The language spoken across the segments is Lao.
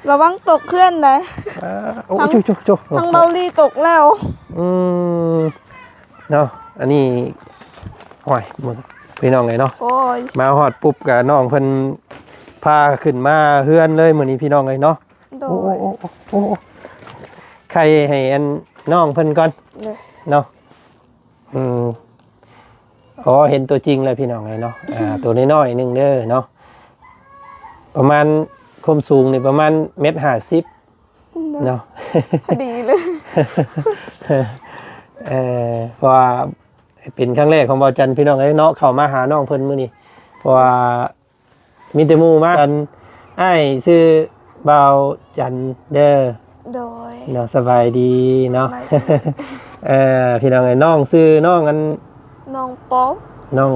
ລະວັງຕົກເຄື່ອນໄດ໋. ເອີ ໂອ້ ທາງ ໂຈະ ໂຈະ ໂຈະ ທາງເບົາຫຼີຕົກແລ້ວ. ອືມ ເນາະ ອັນນີ້ ໂອ້ຍ ພີ່ນ້ອງເອີຍເນາະ. ໂອ້ຍ ມາຮອດປຸບກະນ້ອງເພິ່ນພາຂຶ້ນມາເຮືອນເລີຍມື້ນີ້ ພີ່ນ້ອງເອີຍເນາະ. ໂດຍ ໂອ້ ໂອ້ ໂອ້ ໂອ້ ໄຂ່ໃຫ້ອັນນ້ອງເພິ່ນກ່ອນ ໂດຍ ເນາະ. ອືມ ອໍ ເຫັນຕົວຈິງແລ້ວພີ່ນ້ອງເອີຍເນາະ. ອ່າ ໂຕນ້ອຍໆໜຶ່ງເດີເນາະ ປະມານຄວາມສູງນີ້ປະມານເມັດຫ້າສິບ ໂດຍ ເນາະ ພໍດີເລີຍ. ເອີ ເພາະວ່າເປັນຄັ້ງແລກຂອງບ່າວຈັນພີ່ນ້ອງເອີຍເນາະ ເຂົ້າມາຫານ້ອງເພິ່ນມື້ນີ້ ເພາະວ່າ ມີແຕ່ໝູ່ມາກັນ. ອ້າຍຊື່ບ່າວຈັນເດີ. ໂດຍ ເນາະ ສະບາຍດີເນາະ. ສະບາຍດີ. ເອີ ພີ່ນ້ອງເອີຍ ນ້ອງຊື່ນ້ອງອັນ ນ້ອງປົບ ນ້ອງ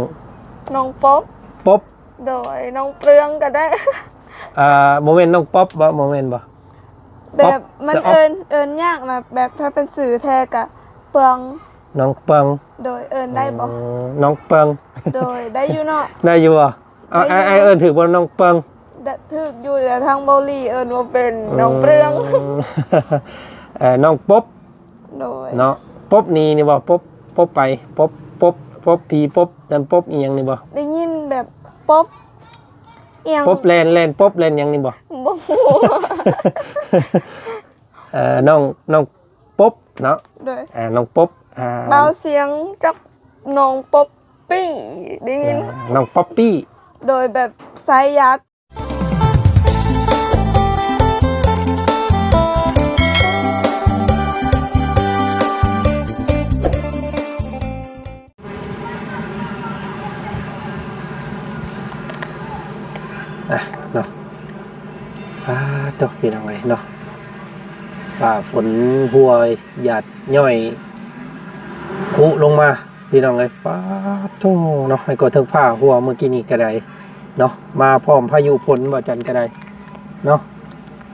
ນ້ອງປົບ ປົບ. ໂດຍ ນ້ອງເປືອງກໍໄດ້. ອ່າ ບໍ່ແມ່ນນ້ອງປັອບບໍ່? ບໍ່ແມ່ນບໍ່? ແບບມັນ ເອີ້ນ ເອີ້ນຍາກນະ ແບບຖ້າເປັນຊື່ແທ້ກະເປືອງ ນ້ອງເປິງ. ໂດຍ ເອີ້ນໄດ້ບໍ່? ອືມ ນ້ອງເປິງ. ໂດຍ ໄດ້ຢູ່ເນາະ ໄດ້ຢູ່ບໍ່? ເອົາ ໄດ້ຢູ່ ອ້າຍ ອ້າຍເອີ້ນຖືກບໍ່ ນ້ອງເປິງ? ໄດ້ ຖືກຢູ່ ແຕ່ທາງເບົາຫຼີເອີ້ນວ່າເປັນ ອືມ ນ້ອງເປືອງ. ເອີ ນ້ອງປົບ. ໂດຍ ເນາະ ປົບໜີນີ້ບໍ່? ປົບ ປົບໄປ ປົບ ປົບ ປົບຜີປົບ ນັ້ນປົບອີ່ຫຍັງນີ້ບໍ່? ໄດ້ຍິນແບບປົບອີ່ຫຍັງ ປົບແລ່ນ ແລ່ນປົບແລ່ນຫຍັງນີ້ບໍ່? ບໍ່ຮູ້. ເອີ ນ້ອງ ນ້ອງປົບເນາະ. ໂດຍ ອ່າ ນ້ອງປົບ ອ່າ ບ່າວສຽງກັບນ້ອງປົບປີ້ ໄດ້ຍິນ ອ່າ ນ້ອງປັອບປີ້ ໂດຍ ແບບສາຍຢາດ. ອ່ະ ເນາະ ອ່າ ໂທ້ ພີ່ນ້ອງເອີຍເນາະ ຟ້າຝົນຫົວຫຍາດຍ້ອຍຄຸລົງມາ ພີ່ນ້ອງເອີຍ. ປາດໂທ້ເນາະ ໃຫ້ກໍເຖິງຟ້າຫົວມື້ກີ້ນີ້ກໍໄດ້ເນາະ ມາພ້ອມພາຍຸຝົນ ບ່າວຈັນກໍໄດ້ເນາະ.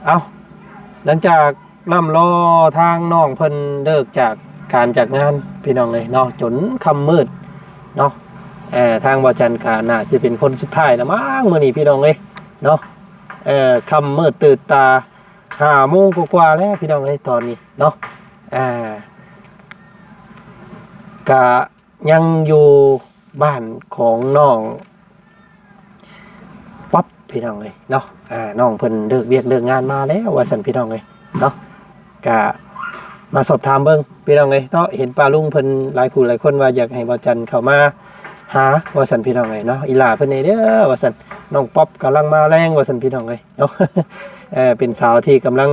ເອົ້າ ຫຼັງຈາກ ນຳລໍທາງນ້ອງເພິ່ນເລີກຈາກການຈາກງານ ພີ່ນ້ອງເອີຍເນາະ ຈົນຄ່ຳມືດເນາະ. ເອີ ທາງບ່າວຈັນກະໜ້າຊິເປັນຄົນສຸດທ້າຍລະມັ້ງມື້ນີ້ ພີ່ນ້ອງເອີຍເນາະ. ເອີ ຄ່ຳມືດຕື່ນຕາ ຫ້າໂມງກວ່າໆແລ້ວ ພີ່ນ້ອງເອີຍ ຕອນນີ້ເນາະ. ອ່າ ກະຍັງຢູ່ບ້ານຂອງນ້ອງ ປັອບ ພີ່ນ້ອງເອີຍເນາະ. ອ່າ ນ້ອງເພິ່ນເລີກວຽກເລີກງານມາແລ້ວວ່າຊັ້ນ ພີ່ນ້ອງເອີຍເນາະ. ກະມາສອບຖາມເບິ່ງ ພີ່ນ້ອງເອີຍເນາະ ເຫັນປ້າລຸງເພິ່ນຫຼາຍຜູ້ຫຼາຍຄົນວ່າຢາກໃຫ້ບ່າວຈັນເຂົ້າມາຫາວ່າຊັ້ນ ພີ່ນ້ອງເອີຍເນາະ. ອີ່ຫຼ້າເພິ່ນນີ້ເດີວ່າຊັ້ນ ນ້ອງປັອບກຳລັງມາແລງວ່າຊັ້ນ ພີ່ນ້ອງເອີຍເນາະ. ເອີ ເປັນສາວທີ່ກຳລັງ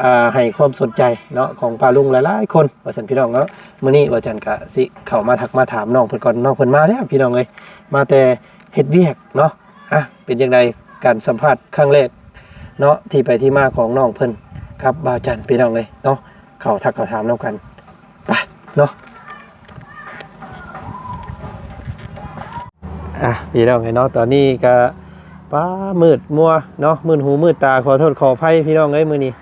ອ່າ ໃຫ້ຄວາມສົນໃຈເນາະ ຂອງປ້າລຸງຫຼາຍໆຄົນວ່າຊັ້ນ ພີ່ນ້ອງເນາະ. ມື້ນີ້ບ່າວຈັນກະຊິເຂົ້າມາທັກມາຖາມນ້ອງເພິ່ນກ່ອນ. ນ້ອງເພິ່ນມາແລ້ວ ພີ່ນ້ອງເອີຍ ມາແຕ່ເຮັດວຽກເນາະ. ອ່ະ ເປັນຈັ່ງໃດການສຳພາດຄັ້ງແລກເນາະ ທີ່ໄປທີ່ມາຂອງນ້ອງເພິ່ນກັບບ່າວຈັນ ພີ່ນ້ອງເອີຍເນາະ. ເຂົ້າທັກເຂົ້າຖາມນຳກັນໄປເນາະ. ອ່ະ ພີ່ນ້ອງເອີຍເນາະ ຕອນນີ້ກະ ປ້າ ມືດມົວເນາະ ມືດຫູມືດຕາ ຂໍໂທດຂໍອະໄພ ພີ່ນ້ອງເອີຍ ມື້ນີ້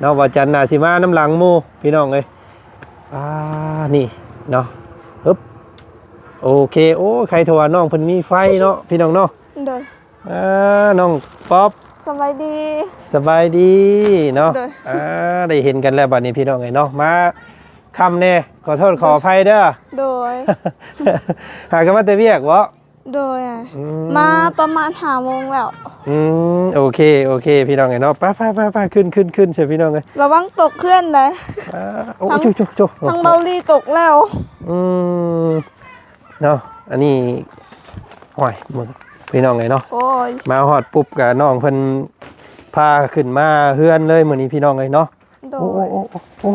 ເນາະ. ບ່າວຈັນໜ້າຊິມານຳຫຼັງໝູ່ ພີ່ນ້ອງເອີຍ. ອ່າ ນີ້ເນາະ ຮຶບ ໂອເຄ. ໂອ້ ໄຄໂທວ່ານ້ອງເພິ່ນມີໄຟເນາະ ພີ່ນ້ອງເນາະ. ໂດຍ ອ່າ ນ້ອງປັອບ ສະບາຍດີ ສະບາຍດີເນາະ. ໂດຍ ອ່າ ໄດ້ເຫັນກັນແລ້ວບັດນີ້ ພີ່ນ້ອງເອີຍເນາະ. ມາຄ່ຳແດ່ ຂໍໂທດ ໂດຍ ຂໍອະໄພເດີ. ໂດຍ ຫາກັນມາແຕ່ວຽກບໍ? ໂດຍ ອືມ ມາປະມານຫ້າໂມງແລ້ວ. ອືມ ໂອເຄ ໂອເຄ ພີ່ນ້ອງເອີຍເນາະ. ໄປ ໄປ ໄປ ໄປ ຂຶ້ນ ຂຶ້ນ ຂຶ້ນ ເຊີ ພີ່ນ້ອງເອີຍ. ລະວັງຕົກເຄື່ອນໄດ໋. ອ່າ ໂອ້ ໂອ້ ໂຈະ ໂຈະ ໂຈະ ທາງເບົາຫຼີຕົກແລ້ວ. ອືມ ເນາະ ອັນນີ້ ໂອ້ຍ ພີ່ນ້ອງເອີຍເນາະ. ໂອ້ຍ ມາຮອດປຸບກະນ້ອງເພິ່ນພາຂຶ້ນມາເຮືອນເລີຍມື້ນີ້ ພີ່ນ້ອງເອີຍເນາະ. ໂດຍ ໂອ້ ໂອ້ ໂອ້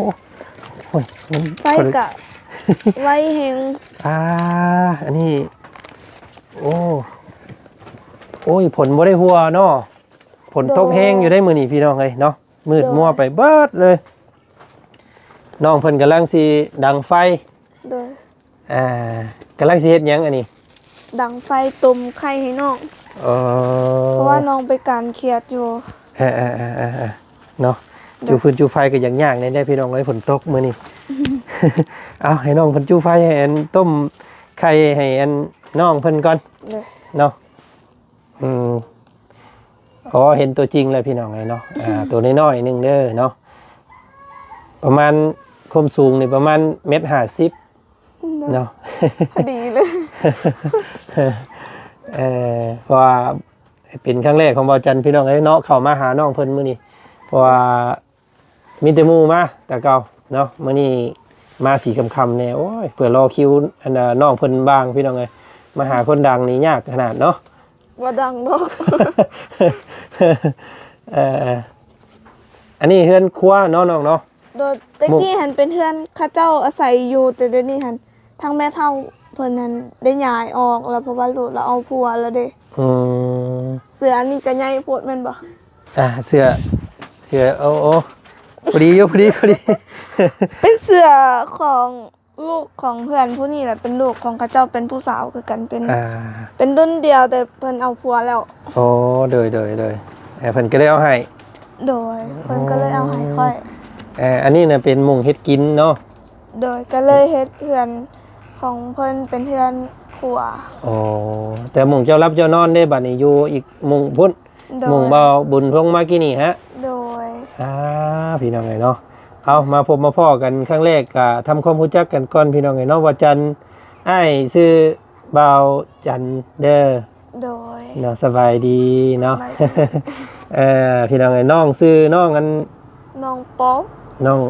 ໂອ້ຍ ມັນໄຟກະໄວແຮງ. ອ່າ ອັນນີ້ ໂອ້ ໂອ້ຍ ຝົນບໍ່ໄດ້ຫົວເນາະ ຝົນຕົກແຮງຢູ່ໄດ໋ ໂດຍ ມື້ນີ້ ພີ່ນ້ອງເອີຍເນາະ. ມືດ ໂດຍ ມົວໄປເບິດເລີຍ. ນ້ອງເພິ່ນກຳລັງຊິດັງໄຟ. ໂດຍ ອ່າ ກຳລັງຊິເຮັດຫຍັງອັນນີ້? ດັງໄຟຕົ້ມໄຂ່ໃຫ້ນ້ອງ. ເອີ ເພາະວ່ານ້ອງໄປການຂຽດຢູ່. ເອີ ເນາະ ໂດຍ ຈູ່ຟືນຈູ່ໄຟກໍຍາກໆແດ່ໆ ພີ່ນ້ອງເອີຍ ຝົນຕົກມື້ນີ້. ເອົາ ໃຫ້ນ້ອງເພິ່ນຈູ່ໄຟ ໃຫ້ອັນ ຕົ້ມໄຂ່ໃຫ້ອັນນ້ອງເພິ່ນກ່ອນ. ໂດຍ ເນາະ ອືມ ອໍ ເຫັນຕົວຈິງແລ້ວພີ່ນ້ອງເອີຍເນາະ ອ່າ ໂຕນ້ອຍໆໜຶ່ງເດີເນາະ ປະມານ ຄວາມສູງນີ້ປະມານແມັດຫ້າສິບເນາະ ພໍດີເລີຍ ເອີ ເພາະວ່າເປັນຄັ້ງແລກຂອງບ່າວຈັນພີ່ນ້ອງເອີຍເນາະ ເຂົ້າມາຫານ້ອງເພິ່ນມື້ນີ້ ເພາະວ່າ ມີແຕ່ໝູ່ມາແຕ່ເກົ່າເນາະ ມື້ນີ້ມາສີຄ່ຳໆແດ່ ໂອ້ຍ ເພື່ອລໍຄິວ ອັນ ນ້ອງເພິ່ນວ່າງພີ່ນ້ອງເອີຍ ມາຫາຄົນດັງນີ້ຍາກຂະໜາດເນາະ ບໍ່ດັງດອກ ເອີ ອັນນີ້ເຮືອນຄົວເນາະນ້ອງເນາະ ໂດຍ ແຕ່ກີ້ຫັ້ນເປັນເຮືອນເຂົາເຈົ້າອາໄສຢູ່ ແຕ່ດຽວນີ້ຫັ້ນ ທາງແມ່ເຖົ້າເພິ່ນຫັ້ນໄດ້ຍ້າຍອອກແລ້ວ ເພາະວ່າລູກລາວເອົາຜົວແລ້ວເດ້ ອືມ ເສື້ອອັນນີ້ກະໃຫຍ່ໂພດແມ່ນບໍ່? ອ່າ ເສື້ອ ເສື້ອ ໂອ້ ໂອ້ ພໍດີຢູ່ ພໍດີ ພໍດີ ເປັນເສື້ອຂອງລູກຂອງເພື່ອນຜູ້ນີ້ແຫຼະ ເປັນລູກຂອງເຂົາເຈົ້າ ເປັນຜູ້ສາວຄືກັນ ເປັນ ອ່າ ເປັນລຸ້ນດຽວ ແຕ່ເພິ່ນເອົາຜົວແລ້ວ ໂອ້ ໂດຍ ໂດຍ ໂດຍ ເອີ ເພິ່ນກໍເລີຍເອົາໃຫ້ ໂດຍ ເພິ່ນກໍເລີຍເອົາໃຫ້ຂ້ອຍ ເອີ ອັນນີ້ນະເປັນມຸ້ງເຮັດກິນເນາະ ໂດຍ ກໍເລີຍເຮັດເຮືອນຂອງເພິ່ນເປັນເຮືອນຄົວ ໂອ້ ແຕ່ມຸ້ງເຈົ້າຫຼັບເຈົ້ານອນເດ້ ບັດນີ້ຢູ່ອີກມຸ້ງພຸ້ນ ໂດຍ ມຸ້ງບ່າວບຸນລົງມາກີ້ນີ້ຮະ ໂດຍ ອ່າ ພີ່ນ້ອງເອີຍເນາະ ເອົາ ມາພົບມາພໍ້ກັນຄັ້ງແລກ ກະທຳຄວາມຮູ້ຈັກກັນກ່ອນ ພີ່ນ້ອງເອີຍເນາະ ບ່າວຈັນ ອ້າຍຊື່ບ່າວຈັນເດີ ໂດຍ ເນາະ ສະບາຍດີເນາະ ສະບາຍດີ ເອີ ພີ່ນ້ອງເອີຍ ນ້ອງຊື່ນ້ອງອັນ ນ້ອງປົບ ນ້ອງ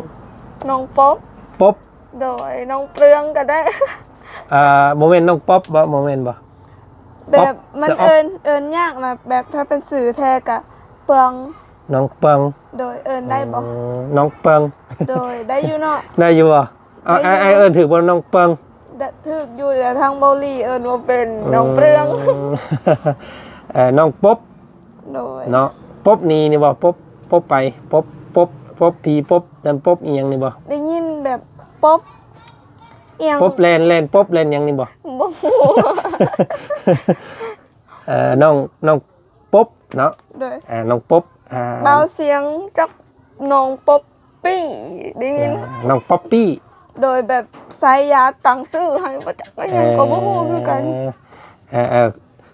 ນ້ອງປົບ ປົບ ໂດຍ ນ້ອງເປືອງກໍໄດ້ ອ່າ ບໍ່ແມ່ນນ້ອງປັອບບໍ? ບໍ່ແມ່ນບໍ? ແບບມັນເອີ້ນ ເອີ້ນຍາກນະ ແບບຖ້າເປັນຊື່ແທ້ກະເປືອງ ນ້ອງເປືອງ ໂດຍ ເອີ້ນໄດ້ບໍ? ອືມ ນ້ອງເປືອງ ໂດຍ ໄດ້ຢູ່ເນາະ ໄດ້ຢູ່ບໍ? ອ້າຍ ອ້າຍເອີ້ນຖືກບໍ່ ນ້ອງເປືອງ? ຖືກຢູ່ ແຕ່ທາງເບົາຫຼີເອີ້ນວ່າເປັນ ອືມ ນ້ອງເປືອງ ເອີ ນ້ອງປົບ ໂດຍ ເນາະ ປົບໜີນີ້ບໍ່? ປົບ ປົບໄປ ປົບ ປົບ ປົບຜີ ປົບນັ້ນ ປົບອີ່ຫຍັງນີ້ບໍ່? ໄດ້ຍິນແບບປົບອີ່ຫຍັງ ປົບແລ່ນ ແລ່ນປົບແລ່ນຫຍັງນີ້ບໍ່? ບໍ່ຮູ້ ເອີ ນ້ອງ ນ້ອງປົບເນາະ ໂດຍ ອ່າ ນ້ອງປົບ ອ່າ ບ່າວສຽງຈັກ ນ້ອງປົບ ປີ້ ໄດ້ຍິນ ອ່າ ນ້ອງປັອບປີ້ ໂດຍ ແບບໃຊ້ຢາຕັ້ງຊື່ໃຫ້ບໍ່ຈັກ ເອີ ຫຍັງກໍບໍ່ຮູ້ຄືກັນ ເອີ ເອີ ເອີ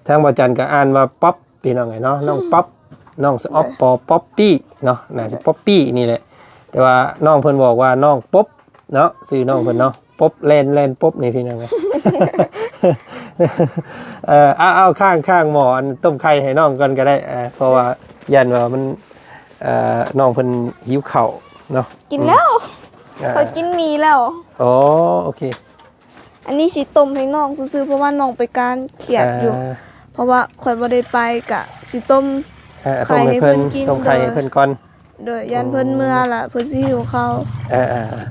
ທາງບ່າວຈັນກໍອ່ານວ່າປັອບ ພີ່ນ້ອງເອີຍເນາະ ນ້ອງປັອບ ນ້ອງສະອອບ ໂດຍ ປໍ ປັອບປີ້ເນາະ ໜ້າຊິ ໂດຍ ປັອບປີ້ນີ້ແຫຼະ ແຕ່ວ່ານ້ອງເພິ່ນບອກວ່ານ້ອງປົບເນາະ ຊື່ນ້ອງເພິ່ນເນາະ ປົບ ແລ່ນ ແລ່ນປົບນີ້ ພີ່ນ້ອງເອີຍ ເອີ ເອົາ ເອົາ ຄ້າງ ຄ້າງໝໍ້ອັນຕົ້ມໄຂ່ໃຫ້ນ້ອງກ່ອນກໍໄດ້ ເອີ ເພາະວ່າຢ້ານວ່າມັນ ເອີ ນ້ອງເພິ່ນຫິວເຂົ້າເນາະ ກິນແລ້ວ ອືມ ເອີ ຂ້ອຍກິນໝີ່ແລ້ວ ອໍ ໂອເຄ ອັນນີ້ຊິຕົ້ມໃຫ້ນ້ອງຊື່ໆ ເພາະວ່ານ້ອງໄປການຄຽດຢູ່ ເອີ ເພາະວ່າຂ້ອຍບໍ່ໄດ້ໄປ ກະຊິຕົ້ມ ເອີ ຕົ້ມໃຫ້ເພິ່ນ ໄຂ່ໃຫ້ເພິ່ນກິນ ຕົ້ມໄຂ່ໃຫ້ເພິ່ນກ່ອນ ໂດຍ ໂດຍ ຢ້ານເພິ່ນເມືອລະ ໂອ້ ເພິ່ນຊິຫິວເຂົ້າ ເອີ ເອີ ເອີ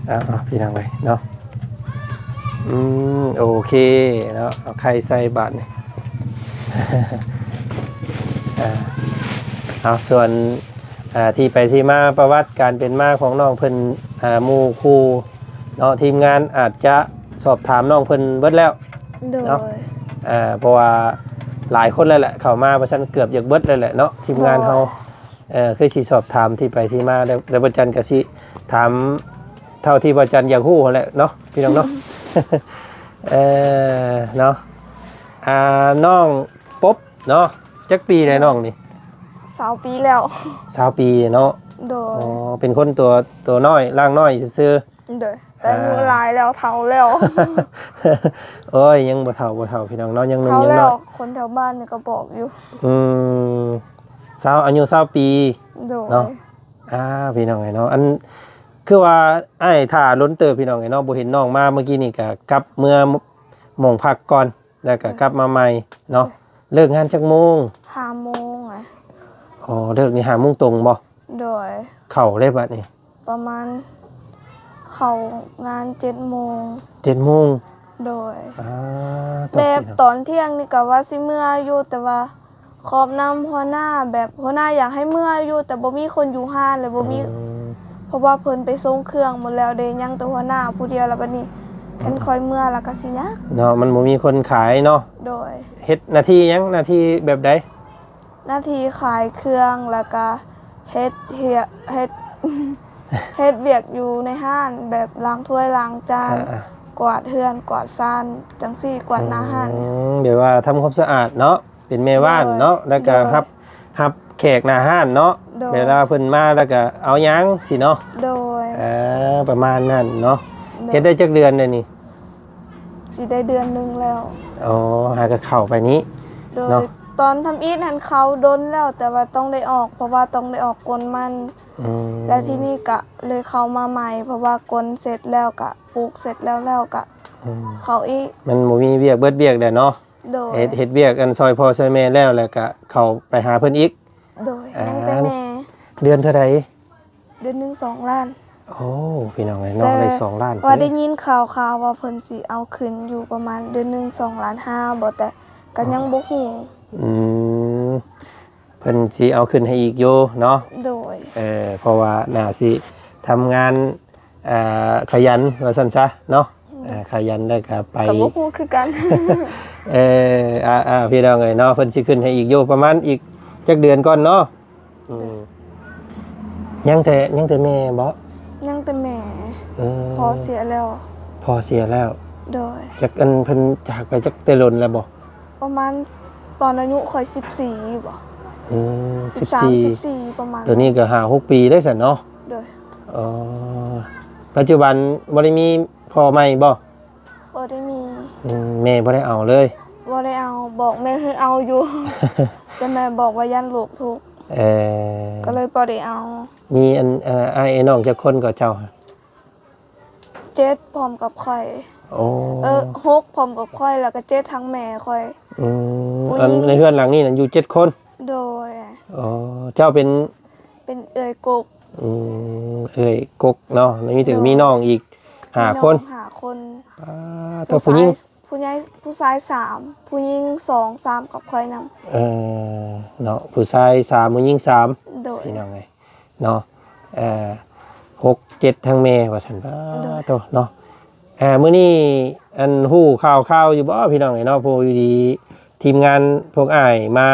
ເອົາ ເອົາ ພີ່ນ້ອງເອີຍເນາະ ອືມ ໂອເຄເນາະ ເອົາໄຂ່ໃສ່ບາດນີ້ ເອົາ ສ່ວນ ອ່າ ທີ່ໄປທີ່ມາ ປະຫວັດການເປັນມາຂອງນ້ອງເພິ່ນ ອ່າ ໝູ່ຄູ່ເນາະ ທີມງານອາດຈະສອບຖາມນ້ອງເພິ່ນເບິດແລ້ວ ໂດຍ ເນາະ ເພາະວ່າຫຼາຍຄົນແລ້ວແຫຼະ ເຂົ້າມາວ່າຊັ້ນ ເກືອບຢາກເບິດແລ້ວແຫຼະເນາະ ທີມງານເຮົາ ໂດຍ ເອີ ຄືຊິສອບຖາມທີ່ໄປທີ່ມາ ແລ້ວ ແລ້ວບ່າວຈັນກໍຊິຖາມເທົ່າທີ່ບ່າວຈັນຢາກຮູ້ຫັ້ນແຫຼະເນາະ ພີ່ນ້ອງເນາະ ເອີ ເນາະ ອ່າ ນ້ອງປົບ ເນາະ ຈັກປີແລ້ວນ້ອງນີ້? ຊາວປີແລ້ວ ຊາວປີເນາະ ໂດຍ ອໍ ເປັນຄົນຕົວ ຕົວນ້ອຍ ຮ່າງນ້ອຍຊື່ໆ ໂດຍ ແຕ່ອາຍຸຫຼາຍແລ້ວ ເຖົ້າແລ້ວ ໂອ້ຍ ຍັງບໍ່ເຖົ້າ ບໍ່ເຖົ້າ ພີ່ນ້ອງເນາະ ຍັງໜຸ່ມ ເຖົ້າແລ້ວ ຍັງນ້ອຍ ຄົນແຖວບ້ານນີ້ກໍບອກຢູ່ ອືມ ຊາວ ອາຍຸຊາວປີ ໂດຍ ເນາະ ອ່າ ພີ່ນ້ອງເອີຍເນາະ ອັນ ຄືວ່າອ້າຍຖ້າດົນເຕີບ ພີ່ນ້ອງເອີຍເນາະ ບໍ່ເຫັນນ້ອງມາ ເມື່ອກີ້ນີ້ກໍກັບເມືອ ໝ່ອງພັກກ່ອນ ແລ້ວກໍ ໂດຍ ກັບມາໃໝ່ເນາະ ເລີກງານຈັກໂມງ? ຫ້າໂມງອະ ອໍ ເລີກນີ້ຫ້າໂມງຕົງບໍ? ໂດຍ ເຂົ້າເດ້ບາດນີ້ ປະມານ ເຂົ້າງານເຈັດໂມງ ເຈັດໂມງ ໂດຍ ອ່າ ແບບຕອນທ່ຽງນີ້ກໍວ່າຊິເມືອຢູ່ ແຕ່ວ່າ ຂອບນຳຫົວໜ້າ ແບບຫົວໜ້າຢາກໃຫ້ເມືອຢູ່ ແຕ່ບໍ່ມີຄົນຢູ່ຮ້ານ ແລະບໍ່ມີ ອືມ ເພາະວ່າເພິ່ນໄປສົ່ງເຄື່ອງໝົດແລ້ວເດ້ ຍັງແຕ່ຫົວໜ້າຜູ້ດຽວ ແລ້ວບັດນີ້ ອືມ ຄັນຂ້ອຍເມືອແລ້ວກໍຊິຍາກເນາະ ມັນບໍ່ມີຄົນຂາຍເນາະ ໂດຍ ເຮັດໜ້າທີ່ຫຍັງ? ໜ້າທີ່ແບບໃດ? ໜ້າທີ່ຂາຍເຄື່ອງ ແລ້ວກໍເຮັດ ເຮັດ ເຮັດ ເຮັດວຽກຢູ່ໃນຮ້ານ ແບບລ້າງຖ້ວຍລ້າງຈານ ອ່າໆ ກວາດເຮືອນກວາດຊານ ຈັ່ງຊີ້ ກວາດໜ້າຮ້ານ ອືມ ແບບວ່າທຳຄວາມສະອາດເນາະ ເປັນແມ່ບ້ານເນາະ ໂດຍ ແລ້ວກໍ ໂດຍ ຮັບ ຮັບແຂກໜ້າຮ້ານເນາະ ໂດຍ ເວລາເພິ່ນມາແລ້ວກໍເອົາຫຍັງຊີ້ເນາະ ໂດຍ ເອີ ປະມານນັ້ນເນາະ ໂດຍ ເຮັດໄດ້ຈັກເດືອນແລ້ວນີ້? ຊິໄດ້ເດືອນໜຶ່ງແລ້ວ ອໍ ຫາກໍເຂົ້າໄປນີ້ ໂດຍ ເນາະ ຕອນທຳອິດຫັ້ນເຂົ້າດົນແລ້ວ ແຕ່ວ່າຕ້ອງໄດ້ອອກ ເພາະວ່າຕ້ອງໄດ້ອອກກົນມັນ ອືມ ແລ້ວທີນີ້ກະເລີຍເຂົ້າມາໃໝ່ ເພາະວ່າກົນເສັດແລ້ວກະ ປູກເສັດແລ້ວ ແລ້ວກະ ອືມ ເຂົ້າອີກ ມັນບໍ່ມີວຽກ ເບິດວຽກແລ້ວເນາະ ໂດຍ ເຮັດ ເຮັດວຽກອັນຊ່ອຍພໍ່ຊ່ອຍແມ່ແລ້ວ ແລ້ວກະເຂົ້າໄປຫາເພິ່ນອີກ ໂດຍ ອ່າ ຍັງແຕ່ແມ່ ເດືອນເທົ່າໃດ? ເດືອນໜຶ່ງສອງລ້ານ ໂອ້ ພີ່ນ້ອງເອີຍ ເນາະ ແຕ່ ໄດ້ສອງລ້ານ ວ່າໄດ້ຍິນຂ່າວໆວ່າເພິ່ນຊິເອົາຂຶ້ນຢູ່ປະມານເດືອນໜຶ່ງສອງລ້ານຫ້າບໍ ແຕ່ກໍຍັງບໍ່ຮູ້ ອໍ ອືມ ເພິ່ນຊິເອົາຂຶ້ນໃຫ້ອີກຢູ່ເນາະ ໂດຍ ເອີ ເພາະວ່າໜ້າຊິທຳງານ ອ່າ ຂະຫຍັນວ່າຊັ້ນຊະເນາະ ໂດຍ ອ່າ ຂະຫຍັນແລ້ວກໍໄປ ກໍບໍ່ຮູ້ຄືກັນ ເອີ ອ່າ ອ່າ ພີ່ນ້ອງເອີຍເນາະ ເພິ່ນຊິຂຶ້ນໃຫ້ອີກຢູ່ປະມານອີກຈັກເດືອນກ່ອນເນາະ ອືມ ຍັງແຕ່ ຍັງແຕ່ແມ່ບໍ? ຍັງແຕ່ແມ່ ເອີ ພໍ່ເສຍແລ້ວ ພໍ່ເສຍແລ້ວ ໂດຍ ຈັກອັນເພິ່ນຈາກໄປຈັກແຕ່ດົນແລ້ວບໍ? ປະມານຕອນອາຍຸຂ້ອຍສິບສີ່ບໍ ອືມ ສິບສາມ ສິບສີ່ ສິບສີ່ປະມານ ຕອນນີ້ກໍຫ້າຫົກປີໄດ້ຊັ້ນເນາະ ໂດຍ ອໍ ປັດຈຸບັນບໍ່ໄດ້ມີພໍ່ໃໝ່ບໍ? ບໍ່ໄດ້ມີ ອືມ ແມ່ບໍ່ໄດ້ເອົາເລີຍ ບໍ່ໄດ້ເອົາ ບອກແມ່ໃຫ້ເອົາຢູ່ ແຕ່ແມ່ບອກວ່າຢ້ານລູກທຸກ ເອີ ກໍເລີຍບໍ່ໄດ້ເອົາ ມີອັນ ເອີ ອ້າຍ ນ້ອງຈັກຄົນກໍເຈົ້າ? ເຈັດ ພ້ອມກັບຂ້ອຍ ໂອ້ ເອີ ຫົກ ພ້ອມກັບຂ້ອຍ ແລ້ວກໍເຈັດທັງແມ່ຂ້ອຍ ອືມ ຜູ້ຍິງ ອັນໃນເຮືອນຫຼັງນີ້ນັ້ນຢູ່ເຈັດຄົນ ໂດຍ ອໍ ເຈົ້າເປັນ ເປັນເອື້ອຍກົກ ອືມ ເອື້ອຍກົກເນາະ ມີແຕ່ ໂດຍ ມີນ້ອງອີກຫ້າຄົນ ມີນ້ອງຫ້າຄົນ ປາດ ຜູ້ຊາຍ ຜູ້ຍິງ ຜູ້ໃຫຍ່ ຜູ້ຊາຍສາມ ຜູ້ຍິງສອງ ສາມກັບຂ້ອຍນຳ ເອີ ເນາະ ຜູ້ຊາຍສາມ ຜູ້ຍິງສາມ ໂດຍ ພີ່ນ້ອງເອີຍເນາະ ເອີ ຫົກເຈັດທັງແມ່ວ່າຊັ້ນ ປາດ ໂດຍ ໂທ້ເນາະ ເອີ ມື້ນີ້ອັນຮູ້ຂ່າວຄາວຢູ່ບໍ່ ພີ່ນ້ອງເອີຍເນາະ ຜູ້ຢູ່ດີ ທີມງານພວກອ້າຍມາ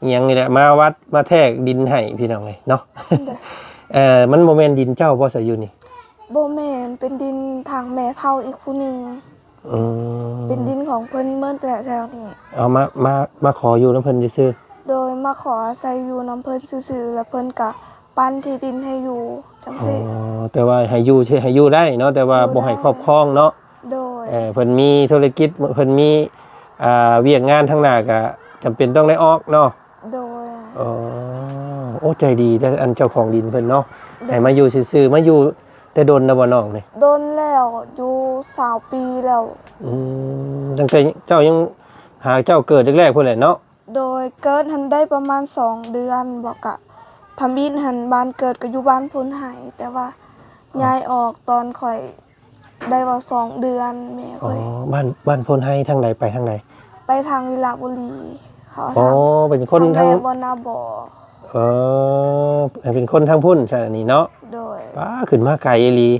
ອີ່ຫຍັງນີ້ແຫຼະ ມາວັດມາແທກດິນໃຫ້ພີ່ນ້ອງເອີຍເນາະ ໂດຍ ເອີ ມັນບໍ່ແມ່ນດິນເຈົ້າບໍ່ຊະຢູ່ນີ້? ບໍ່ແມ່ນ ເປັນດິນທາງແມ່ເຖົ້າອີກຜູ້ໜຶ່ງ ອືມ ເປັນດິນຂອງເພິ່ນໝົດແຫຼະແຖວນີ້ ເອົາມາ ມາ ມາຂໍຢູ່ນຳເພິ່ນຊື່ໆ ໂດຍ ມາຂໍອາໄສຢູ່ນຳເພິ່ນຊື່ໆ ແລ້ວເພິ່ນກະປັນທີ່ດິນໃຫ້ຢູ່ຈັ່ງຊີ້ ອໍ ແຕ່ວ່າໃຫ້ຢູ່ ໃຫ້ຢູ່ໄດ້ເນາະ ແຕ່ວ່າ ຢູ່ ບໍ່ໃຫ້ ໄດ້ ຄອບຄອງເນາະ ໂດຍ ເອີ ເພິ່ນມີທຸລະກິດ ເພິ່ນມີ ອ່າ ວຽກງານທາງໜ້າກະຈຳເປັນຕ້ອງໄດ້ອອກເນາະ ໂດຍ ອໍ ໂອ້ ໃຈດີແທ້ ອັນເຈົ້າຂອງດິນເພິ່ນເນາະ ໂດຍ ໃຫ້ມາຢູ່ຊື່ໆ ມາຢູ່ແຕ່ດົນແລ້ວບໍ່ນ້ອງນີ້? ດົນແລ້ວ ຢູ່ຊາວປີແລ້ວ ອືມ ຕັ້ງແຕ່ເຈົ້າຍັງ ຫາເຈົ້າເກີດແລກໆ ພຸ້ນແຫຼະເນາະ ໂດຍ ເກີດຫັ້ນໄດ້ປະມານສອງເດືອນ ບໍ່ກະທຳອິດຫັ້ນ ບ້ານເກີດກໍຢູ່ບ້ານໂພນໄຮ ແຕ່ວ່າ ອໍ ຍ້າຍອອກຕອນຂ້ອຍ ໄດ້ວ່າສອງເດືອນແມ່ຂ້ອຍ ອໍ ບ້ານ ບ້ານໂພນໄຮທາງໃດ ໄປທາງໃດ? ໄປທາງວິລະບູລີ ເຂົາ ອໍ ທາງ ເປັນຄົນທາງ ທາງແມ່ບໍ່ນາບໍ່ ເອີ ເປັນຄົນທາງພຸ້ນຊະນີ້ເນາະ ໂດຍ ປ້າ ຂຶ້ນມາໄກອີ່ຫຼີ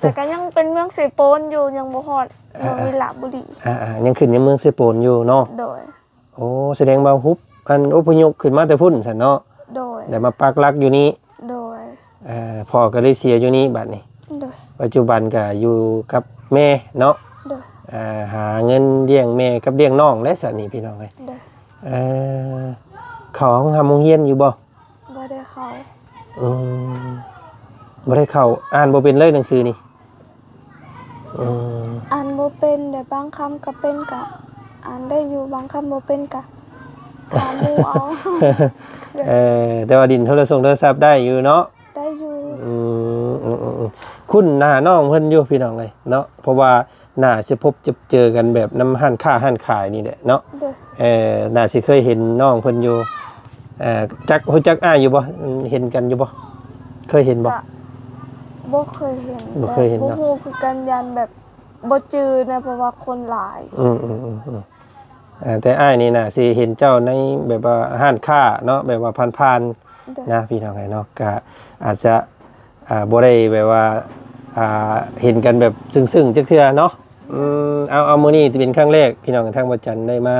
ແຕ່ກໍຍັງເປັນເມືອງເຊໂປນຢູ່ ຍັງບໍ່ຮອດເມືອງ ອ່າ ວິລະບູລີ ອ່າໆ ຍັງຂຶ້ນໃນເມືອງເຊໂປນຢູ່ເນາະ ໂດຍ ໂອ້ ສະແດງວ່າຮຸບ ອັນ ອົບພະຍົບຂຶ້ນມາແຕ່ພຸ້ນຊັ້ນເນາະ ໂດຍ ແລ້ວມາປັກຫຼັກຢູ່ນີ້ ໂດຍ ເອີ ພໍ່ກໍໄດ້ເສຍຢູ່ນີ້ບັດນີ້ ໂດຍ ປັດຈຸບັນກໍຢູ່ກັບແມ່ເນາະ ໂດຍ ເອີ ຫາເງິນລ້ຽງແມ່ກັບລ້ຽງນ້ອງແຫຼະຊະນີ້ພີ່ນ້ອງເອີຍ ໂດຍ ເອີ ເຂົ້າໂຮງຮ່ຳໂຮງຮຽນຢູ່ບໍ່? ບໍ່ໄດ້ເຂົ້າ ອືມ ບໍ່ໄດ້ເຂົ້າ ອ່ານບໍ່ເປັນເລີຍໜັງສືນີ້? ອືມ ອ່ານບໍ່ເປັນ ແຕ່ບາງຄຳກໍເປັນ ກໍອ່ານໄດ້ຢູ່ ບາງຄຳບໍ່ເປັນກໍຖາມໝູ່ເອົາ ເອີ ແຕ່ວ່າຫຼິ້ນໂທລະສົງໂທລະສັບໄດ້ຢູ່ເນາະ? ໄດ້ຢູ່ ອືມ ອືມໆໆ ຄຸ້ນໜ້ານ້ອງເພິ່ນຢູ່ພີ່ນ້ອງເອີຍເນາະ ເພາະວ່າໜ້າຊິພົບຈະເຈີກັນແບບນຳຮ້ານຄ້າຮ້ານຂາຍນີ້ແຫຼະເນາະ ໂດຍ ເອີ ໜ້າຊິເຄີຍເຫັນນ້ອງເພິ່ນຢູ່ ເອີ ຈັກ ຮູ້ຈັກອ້າຍຢູ່ບໍ່? ເຫັນກັນຢູ່ບໍ່? ເຄີຍເຫັນບໍ່? ກະບໍ່ເຄີຍເຫັນ ບໍ່ເຄີຍເຫັນເນາະ ແຕ່ບໍ່ຮູ້ຄືກັນ ຢ້ານແບບບໍ່ຈື່ນະ ເພາະວ່າຄົນຫຼາຍ ອືມໆໆໆ ເອີ ແຕ່ອ້າຍນີ້ໜ້າຊິເຫັນເຈົ້າໃນແບບວ່າຮ້ານຄ້າເນາະ ແບບວ່າຜ່ານໆ ໂດຍ ນະ ພີ່ນ້ອງເອີຍເນາະ ກະອາດຈະ ອ່າ ບໍ່ໄດ້ແບບວ່າ ອ່າ ເຫັນກັນແບບເຊິ່ງໆ ຈັກເທື່ອເນາະ ອືມ ເອົາ ເອົາ ມື້ນີ້ເປັນຄັ້ງແລກ ພີ່ນ້ອງ ທາງບໍ່ຈັນໄດ້ມາ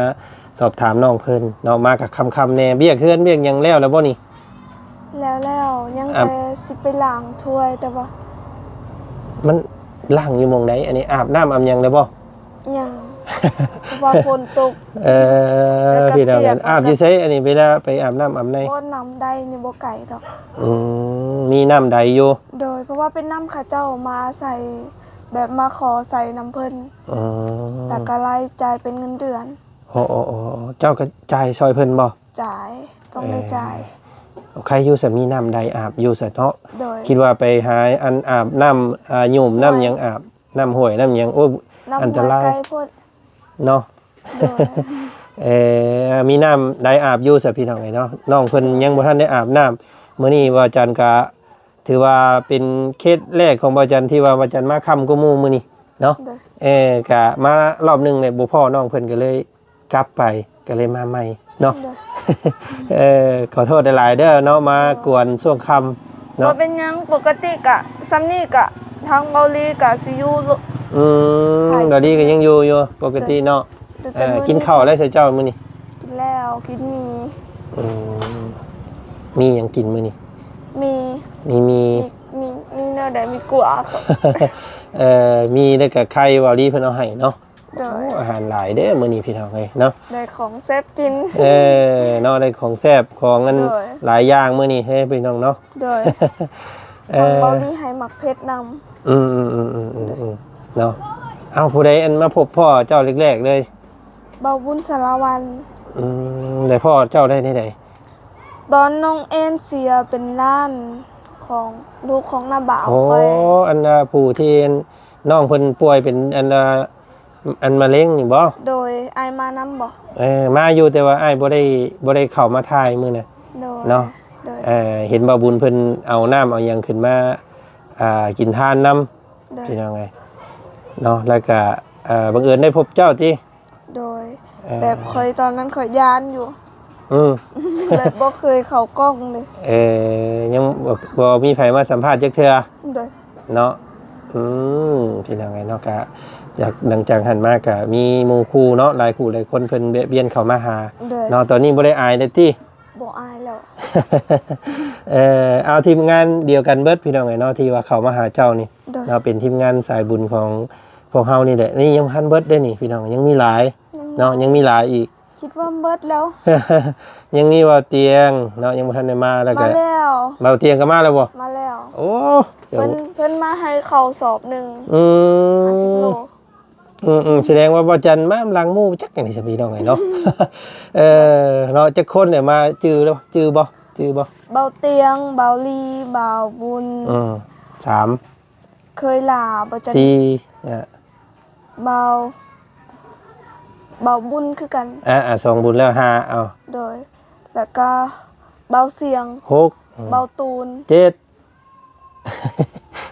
ສອບຖາມນ້ອງເພິ່ນເນາະ ມາກະຄ່ຳໆ ແດ່ ວຽກເຮືອນວຽກຫຍັງແລ້ວແລ້ວບໍ່ນີ້? ແລ້ວແລ້ວ ຍັງ ອ່າ ແຕ່ຊິໄປລ້າງຖ້ວຍ ແຕ່ວ່າ ມັນລ້າງຢູ່ໝ່ອງໃດ? ອັນນີ້ອາບນ້ຳອາບຫຍັງແລ້ວບໍ່? ຍັງ ວ່າຝົນຕົກ ເອີ ແລ້ວກໍ ພີ່ນ້ອງ ປຽກ ອາບຢູ່ໃສ? ອັນນີ້ເວລາໄປອາບນ້ຳອາບໃນ ບໍ່ ນ້ຳໃດນີ້ບໍ່ໄກດອກ. ອືມ ມີນ້ຳໃດຢູ່ ໂດຍ ເພາະວ່າເປັນນ້ຳເຂົາເຈົ້າມາໃສ່ ແບບມາຂໍໃສ່ນຳເພິ່ນ. ອືມ ແລ້ວກໍລາຍຈ່າຍເປັນເງິນເດືອນ. ໂອ້ ໂອ້ ໂອ້ ເຈົ້າກໍຈ່າຍຊ່ອຍເພິ່ນບໍ່? ຈ່າຍ ຕ້ອງໄດ້ຈ່າຍ. ເອີ ໃຄຢູ່ຊະ ມີນ້ຳໃດອາບຢູ່ຊະເນາະ. ໂດຍ ຄິດວ່າໄປຫາອັນອາບນ້ຳ ອ່າ ໂຍມນ້ຳ ຫ້ວຍ ຫຍັງອາບ ນ້ຳຫ້ວຍນ້ຳຫຍັງ ໂອ້ຍ ນ້ຳຫ້ວຍ ອັນຕະລາຍ ໄກໂພດເນາະ. ໂດຍ ເອີ ມີນ້ຳໃດອາບຢູ່ຊະ ພີ່ນ້ອງເອີຍເນາະ. ນ້ອງເພິ່ນ ໂດຍ ຍັງບໍ່ທັນໄດ້ອາບນ້ຳ. ມື້ນີ້ບ່າວຈັນກະຖືວ່າເປັນເຄສແລກຂອງບ່າວຈັນ ທີ່ວ່າບ່າວຈັນມາຄ່ຳກວ່າໝູ່ມື້ນີ້ເນາະ. ໂດຍ ເອີ ກະມາລອບໜຶ່ງແລ້ວບໍ່ພໍ້ນ້ອງເພິ່ນ ກໍເລີຍກັບໄປ ກໍເລີຍມາໃໝ່ເນາະ. ໂດຍ ເອີ ຂໍໂທດຫຼາຍໆເດີເນາະ ມາ ໂດຍ ກວນຊ່ວງຄ່ຳເນາະ. ບໍ່ເປັນຫຍັງ ປົກກະຕິກະ ສ່ຳນີ້ກະ ທາງເບົາລີກະຊິຢູ່ ອືມ ເບົາລີກໍຍັງຢູ່ຢູ່ປົກກະຕິເນາະ. ໂດຍ ເອີ ແຕ່ມື້ນີ້ ກິນເຂົ້າແລ້ວຊະເຈົ້າມື້ນີ້? ກິນແລ້ວ ກິນໝີ່. ອືມ ມີຫຍັງກິນມື້ນີ້? ໝີ່ ມີໝີ່ ມີ ມີ ມີແນວໃດ? ໝີ່ກົວ. ເອີ ໝີ່ ແລ້ວກໍໄຂ່ ເບົາລີເພິ່ນເອົາໃຫ້ເນາະ. ໂດຍ ໂອ້ ອາຫານຫຼາຍເດ້ມື້ນີ້ ພີ່ນ້ອງເອີຍເນາະ. ໄດ້ຂອງແຊບກິນ ເອີ ເນາະ ໄດ້ຂອງແຊບ ຂອງອັນ ໂດຍ ຫຼາຍຢ່າງມື້ນີ້ເດ້ ພີ່ນ້ອງເນາະ. ໂດຍ ເອີ ທາງເບົາລີໃຫ້ໝາກເຜັດນຳ. ອືມໆໆໆໆ ເນາະ. ເອົ້າ ຜູ້ໃດອັນມາພົບພໍ້ເຈົ້າແລກໆເລີຍ? ເບົາບຸນສາລະວັນ. ອືມ ໄດ້ພໍ້ເຈົ້າໄດ້ແນວໃດ? ຕອນນ້ອງແອນເສຍເປັນຫຼານຂອງລູກຂອງນ້າບ່າວຂ້ອຍ. ໂອ້ ອັນ ອ່າ ຜູ້ທີ່ ນ້ອງເພິ່ນປ່ວຍເປັນອັນ ອັນມະເຮັງນີ້ບໍ່? ໂດຍ ອ້າຍມານຳບໍ່? ເອີ ມາຢູ່ ແຕ່ວ່າອ້າຍບໍ່ໄດ້ ບໍ່ໄດ້ເຂົ້າມາຖ່າຍມື້ນັ້ນ. ໂດຍ ເນາະ. ໂດຍ ເອີ ເຫັນບ່າວບຸນເພິ່ນເອົານ້ຳເອົາຫຍັງຂຶ້ນມາ ອ່າ ກິນທານນຳ. ໂດຍ ພີ່ນ້ອງເອີຍເນາະ. ແລ້ວກະ ເອີ ບັງເອີນໄດ້ພົບເຈົ້າຕິ? ໂດຍ ເອີ ແບບຂ້ອຍຕອນນັ້ນຂ້ອຍຢ້ານຢູ່. ອືມ ແບບບໍ່ເຄີຍເຂົ້າກ້ອງເລີຍ. ເອີ ຍັງບໍ່ ບໍ່ມີໃຜມາສຳພາດຈັກເທື່ອ. ໂດຍ ເນາະ. ອືມ ພີ່ນ້ອງເອີຍເນາະ ກະຢາກ ຫຼັງຈາກຫັ້ນມາກະມີໝູ່ຄູ່ເນາະ ຫຼາຍຄູ່ຫຼາຍຄົນເພິ່ນແວະວຽນເຂົ້າມາຫາ. ໂດຍ ເນາະ ຕອນນີ້ບໍ່ໄດ້ອາຍແລ້ວຕິ? ບໍ່ອາຍແລ້ວ. ເອີ ເອົາ ທີມງານດຽວກັນເບິດ ພີ່ນ້ອງເອີຍເນາະ ທີ່ວ່າເຂົ້າມາຫາເຈົ້ານີ້. ໂດຍ ເນາະ ເປັນທີມງານສາຍບຸນຂອງພວກເຮົານີ້ແຫຼະ. ນີ້ຍັງບໍ່ທັນເບິດເດ້ນີ້ ພີ່ນ້ອງ ຍັງມີຫຼາຍ ຍັງມີ ເນາະ ຍັງມີຫຼາຍອີກ. ຄິດວ່າເບິດແລ້ວ. ຍັງມີບ່າວຕຽງເນາະ ຍັງບໍ່ທັນໄດ້ມາ. ແລ້ວກໍ ມາແລ້ວ. ບ່າວຕຽງກໍມາແລ້ວບໍ່? ມາແລ້ວ. ໂອ້ ເພິ່ນ ເພິ່ນມາໃຫ້ເຂົ້າສອບໜຶ່ງ. ອືມ ຫ້າສິບໂລ. ອືມໆ ສະແດງວ່າບ່າວຈັນມານຳຫຼັງໝູ່ຈັກຫຍັງນີ້ ພີ່ນ້ອງເອີຍເນາະ. ເອີ ເນາະ ຈັກຄົນນີ້ມາ ຈື່ແລ້ວ ຈື່ບໍ່? ຈື່ບໍ່? ເບົາຕຽງ ເບົາລີ ບ່າວບຸນ. ອືມ ສາມ ເຄີຍຫຼ້າ ບ່າວຈັນ ສີ່ ເອີ ບ່າວ ບ່າວບຸນຄືກັນ. ອ່າ ອ່າ ສອງບຸນແລ້ວ ຫ້າ ເອົາ. ໂດຍ ແລ້ວກໍບ່າວສຽງ ຫົກ ອືມ ບ່າວຕູນ ເຈັດ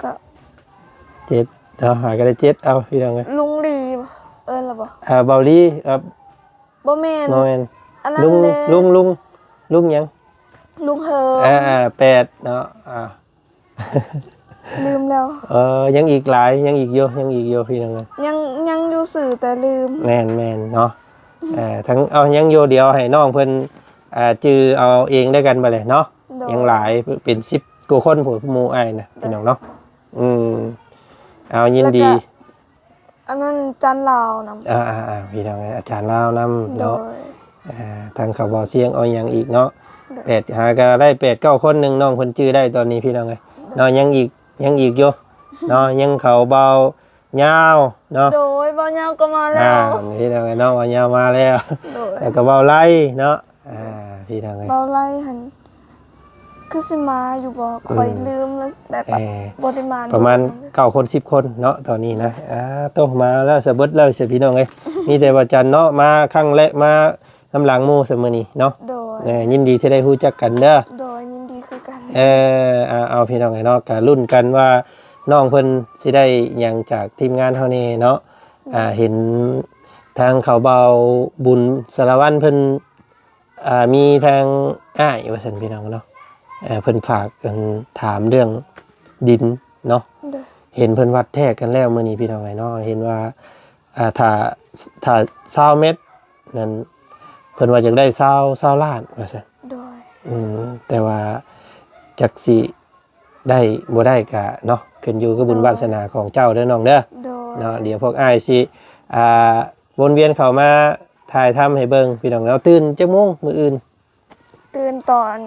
ກໍ ເຈັດ ເອົາ ຫາກໍໄດ້ເຈັດ ເອົາ ພີ່ນ້ອງເອີຍ. ລຸງລີ ເອີ້ນແລ້ວບໍ່? ອ່າ ເບົາລີ ເອີ ບໍ່ແມ່ນ ບໍ່ແມ່ນ ອັນນັ້ນ ລຸງ ເດ້ ລຸງ ລຸງ ລຸງຫຍັງ? ລຸງເຮີ ອ່າ ອ່າ ແປດເນາະ. ອ່າ ລືມແລ້ວ. ເອີ ຍັງອີກຫຼາຍ ຍັງອີກຢູ່ ຍັງອີກຢູ່ ພີ່ນ້ອງເອີຍ. ຍັງ ຍັງຢູ່ຊື່ແຕ່ລືມ. ແມ່ນໆເນາະ. ເອີ ທັງ ເອົາ ຍັງຢູ່ ດຽວໃຫ້ນ້ອງເພິ່ນ ອ່າ ຈື່ເອົາເອງແລ້ວກັນບາດນີ້ເນາະ. ໂດຍ ຍັງຫຼາຍ ເປັນສິບກວ່າຄົນພຸ້ນ ໝູ່ອ້າຍນະ ໂດຍ ພີ່ນ້ອງເນາະ. ອືມ ເອົາ ຍິນດີ ແລ້ວກໍ ອັນນັ້ນຈານລາວນຳ. ອ່າໆໆ ພີ່ນ້ອງເອີຍ ອາຈານລາວນຳເນາະ. ໂດຍ ອ່າ ທາງເຂົາເວົ້າສຽງເອົາຫຍັງອີກເນາະ. ໂດຍ ແປດ ຫາກໍໄດ້ແປດເກົ້າຄົນໜຶ່ງ ນ້ອງເພິ່ນຈື່ໄດ້ຕອນນີ້ ພີ່ນ້ອງເອີຍ. ໂດຍ ເນາະ ຍັງອີກ ຍັງອີກຢູ່ເນາະ. ຍັງເຂົາເບົາຍາວເນາະ. ໂດຍ ເບົາຍາວກໍມາແລ້ວ. ອ່າ ພີ່ນ້ອງເອີຍເນາະ ເບົາຍາວມາແລ້ວ. ໂດຍ ແລ້ວກໍເບົາໄລເນາະ. ອ່າ ພີ່ນ້ອງເອີຍ ເບົາໄລຫັ້ນຄືຊິມາຢູ່ບໍ່? ອືມ ຂ້ອຍລືມແລ້ວ ແບບ ເອີ ບໍ່ໄດ້ມາ ປະມານເກົ້າຄົນ ສິບຄົນເນາະ ຕອນນີ້ນະ. ອ່າ ໂຕ ມາແລ້ວ ສະເບິດແລ້ວ ພີ່ນ້ອງເອີຍ. ມີແຕ່ວ່າຈັນເນາະ ມາຄັ້ງແລກ ມານຳຫຼັງໝູ່ຊະມື້ນີ້ເນາະ. ໂດຍ ເອີ ຍິນດີທີ່ໄດ້ຮູ້ຈັກກັນເດີ. ໂດຍ ຍິນດີຄືກັນ. ເອີ ອ່າ ເອົາ ພີ່ນ້ອງເອີຍເນາະ ກະລຸ້ນກັນວ່ານ້ອງເພິ່ນຊິໄດ້ຫຍັງຈາກທີມງານເຮົາແດ່ເນາະ. ໂດຍ ອ່າ ເຫັນທາງເຂົາເບົາບຸນສາລະວັນເພິ່ນ ອ່າ ມີທາງອ້າຍວ່າຊັ້ນ ພີ່ນ້ອງເນາະ. ເອີ ເພິ່ນຝາກ ອັນ ຖາມເລື່ອງດິນເນາະ. ໂດຍ ເຫັນເພິ່ນວັດແທກກັນແລ້ວມື້ນີ້ ພີ່ນ້ອງເອີຍເນາະ. ເຫັນວ່າ ອ່າ ຖ້າ ຖ້າຊາວແມັດນັ້ນ ເພິ່ນວ່າຢາກໄດ້ຊາວ ຊາວລ້ານວ່າຊັ້ນ. ໂດຍ ອືມ ແຕ່ວ່າຈັກຊິໄດ້ບໍ່ໄດ້ກະເນາະ ຂຶ້ນຢູ່ກັບບຸນ ໂດຍ ວາດສະໜາຂອງເຈົ້າເດີນ້ອງເດີ. ໂດຍ ເນາະ ດຽວພວກອ້າຍຊິ ອ່າ ວົນວຽນເຂົ້າມາຖ່າຍທຳໃຫ້ເບິ່ງ ພີ່ນ້ອງເນາະ. ຕື່ນຈັກໂມງມື້ອື່ນ? ຕື່ນຕອນ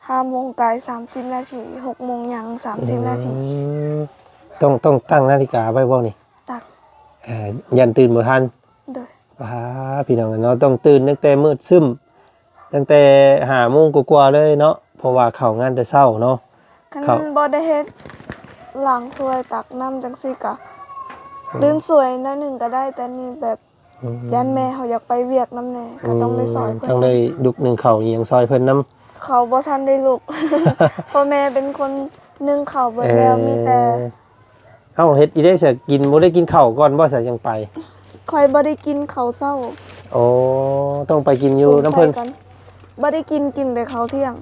ຫ້າໂມງກາຍສາມສິບນາທີ ຫົກໂມງຫຍັງສາມສິບນາທີ. ອືມ ຕ້ອງ ຕ້ອງຕັ້ງນາฬิກາໄວ້ບໍ່ນີ້? ຕັ້ງ. ເອີ ຢ້ານຕື່ນບໍ່ທັນ. ໂດຍ. ອ່າ ພີ່ນ້ອງເນາະ ຕ້ອງຕື່ນຕັ້ງແຕ່ມືດຊຶ້ມ ຕັ້ງແຕ່ຫ້າໂມງກວ່າໆເລີຍເນາະ ເພາະວ່າເຂົ້າງານແຕ່ເຊົ້າເນາະ. ຄັນ ເຂົ້າ ບໍ່ໄດ້ເຮັດ ລ້າງຖ້ວຍຕັກນ້ຳຈັ່ງຊີ້ກະ ອືມ ຕື່ນສວຍໜ້ອຍໜຶ່ງກະໄດ້ ແຕ່ນີ້ແບບ ອືມ ຢ້ານແມ່ເຮົາຢາກໄປວຽກນຳແດ່ ກະຕ້ອງໄດ້ຊ່ອຍເພິ່ນ ອືມ ຕ້ອງໄດ້ລຸກໜຶ້ງເຂົ້າອີ່ຫຍັງຊ່ອຍເພິ່ນນຳ. ເຂົາບໍ່ທັນໄດ້ລຸກ ເພາະແມ່ເປັນຄົນໜຶ້ງເຂົ້າເບິດແລ້ວ ເອີ ມີແຕ່ ເອົ້າ ເຮັດອີ່ເດ້ຊະ ກິນ ບໍ່ໄດ້ກິນເຂົ້າກ່ອນບໍ່ຊະ ຈັ່ງໄປ? ຂ້ອຍບໍ່ໄດ້ກິນເຂົ້າເຊົ້າ. ໂອ້ ຕ້ອງໄປກິນຢູ່ນຳເພິ່ນ. ບໍ່ໄດ້ກິນ ກິນແຕ່ເຂົ້າທ່ຽງ.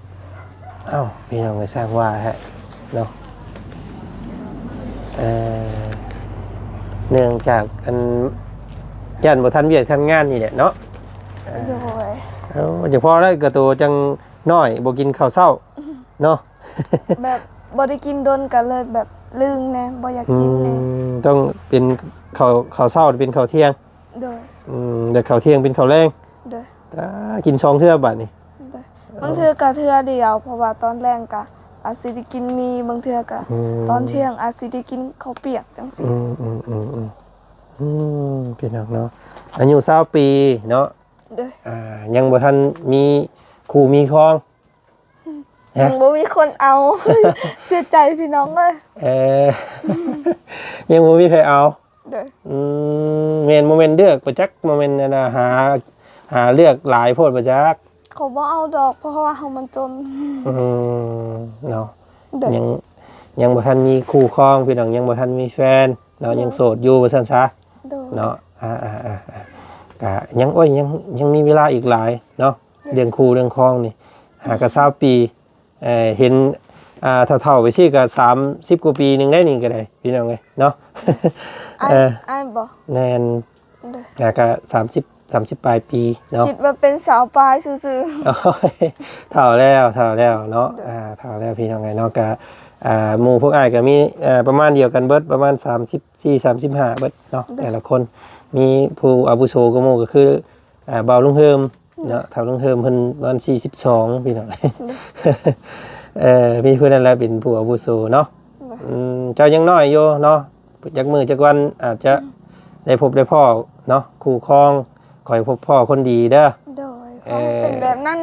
ເອົ້າ ພີ່ນ້ອງເອີຍ ຊ່າງວ່າແທ້ເນາະ. ເອີ ເນື່ອງຈາກອັນ ຢ້ານບໍ່ທັນວຽກທັນງານນີ້ແຫຼະເນາະ. ເອີ ໂດຍ. ເອົ້າ ຈັ່ງພໍແລ້ວ ກະໂຕຈັ່ງນ້ອຍ ບໍ່ກິນເຂົ້າເຊົ້າເນາະ. ແບບບໍ່ໄດ້ກິນດົນກະເລີຍແບບລຶ້ງແດ່ ບໍ່ຢາກກິນແດ່. ອືມ ຕ້ອງເປັນເຂົ້າ ເຂົ້າເຊົ້າເປັນເຂົ້າທ່ຽງ. ໂດຍ. ອືມ ແຕ່ເຂົ້າທ່ຽງເປັນເຂົ້າແລງ. ໂດຍ. ຕາ ກິນສອງເທື່ອບາດນີ້. ໂດຍ. ບາງເທື່ອກະເທື່ອດຽວ ເພາະວ່າຕອນແລງກະອາດຊິໄດ້ກິນໝີ່ ບາງເທື່ອກະ ອືມ ຕອນທ່ຽງອາດຊິໄດ້ກິນເຂົ້າປຽກຈັ່ງຊີ້. ອືມໆໆໆ ອືມ ພີ່ນ້ອງເນາະ ອາຍຸຊາວປີເນາະ. ໂດຍ. ອ່າ ຍັງບໍ່ທັນມີຄູ່ມີຄອງ. ຍັງບໍ່ມີຄົນເອົາ. ເສຍໃຈພີ່ນ້ອງເອີຍ. ເອີ ຍັງບໍ່ມີໃຜເອົາ. ໂດຍ. ອືມ ແມ່ນ ບໍ່ແມ່ນເລືອກບໍ່ຈັກ ບໍ່ແມ່ນອັນນ່າ ຫາ ຫາເລືອກຫຼາຍໂພດບໍ່ຈັກ. ເຂົາບໍ່ເອົາດອກ ເພາະວ່າເຮົາມັນຈົນ. ອືມ ເນາະ. ໂດຍ. ຍັງ ຍັງບໍ່ທັນມີຄູ່ຄອງ ພີ່ນ້ອງ ຍັງບໍ່ທັນມີແຟນເນາະ. ໂດຍ. ຍັງໂສດຢູ່ວ່າຊັ້ນຊະ. ໂດຍ. ເນາະ ອ່າໆໆ ກະຍັງ ໂອ້ຍ ຍັງ ຍັງມີເວລາອີກຫຼາຍເນາະ. ໂດຍ. ເລື່ອງຄູ່ເລື່ອງຄອງນີ້ ຫາກະຊາວປີ. ເອີ ເຫັນ ອ່າ ເຖົ້າໆໄປຊີ້ກະສາມສິບກວ່າປີໜຶ່ງໄດ້ນີ້ກະໄດ້ ພີ່ນ້ອງເອີຍເນາະ. ອ້າຍ ເອີ ອ້າຍບໍ່? ແມ່ນ. ໂດຍ. ກະສາມສິບ ສາມສິບປາຍປີເນາະ. ຄິດວ່າເປັນຊາວປາຍຊື່ໆ. ໂອ້ຍ ເຖົ້າແລ້ວ ເຖົ້າແລ້ວເນາະ. ໂດຍ. ອ່າ ເຖົ້າແລ້ວ ພີ່ນ້ອງເອີຍເນາະ. ກະ ອ່າ ໝູ່ພວກອ້າຍກະມີ ເອີ ປະມານດຽວກັນເບິດ ປະມານສາມສິບສີ່ ສາມສິບຫ້າເບິດເນາະ. ໂດຍ. ແຕ່ລະຄົນ ມີຜູ້ອາວຸໂສກວ່າໝູ່ກະຄື ອ່າ ບ່າວລຸງເຮີມ ເນາະ. ໂດຍ. ທ້າວລຸງເຮີມເພິ່ນປະມານສີ່ສິບສອງ ພີ່ນ້ອງ. ໂດຍ. ເອີ ມີຜູ້ນັ້ນແຫຼະເປັນຜູ້ອາວຸໂສເນາະ. ໂດຍ. ອືມ ເຈົ້າຍັງນ້ອຍຢູ່ເນາະ ຈັກມື້ຈັກວັນອາດຈະ ອືມ ໄດ້ພົບໄດ້ພໍ້ເນາະ ຄູ່ຄອງ ຂໍໃຫ້ພົບພໍ້ຄົນດີເດີ. ໂດຍ. ເອີ ຂໍໃຫ້ເປັນແບບນັ້ນ.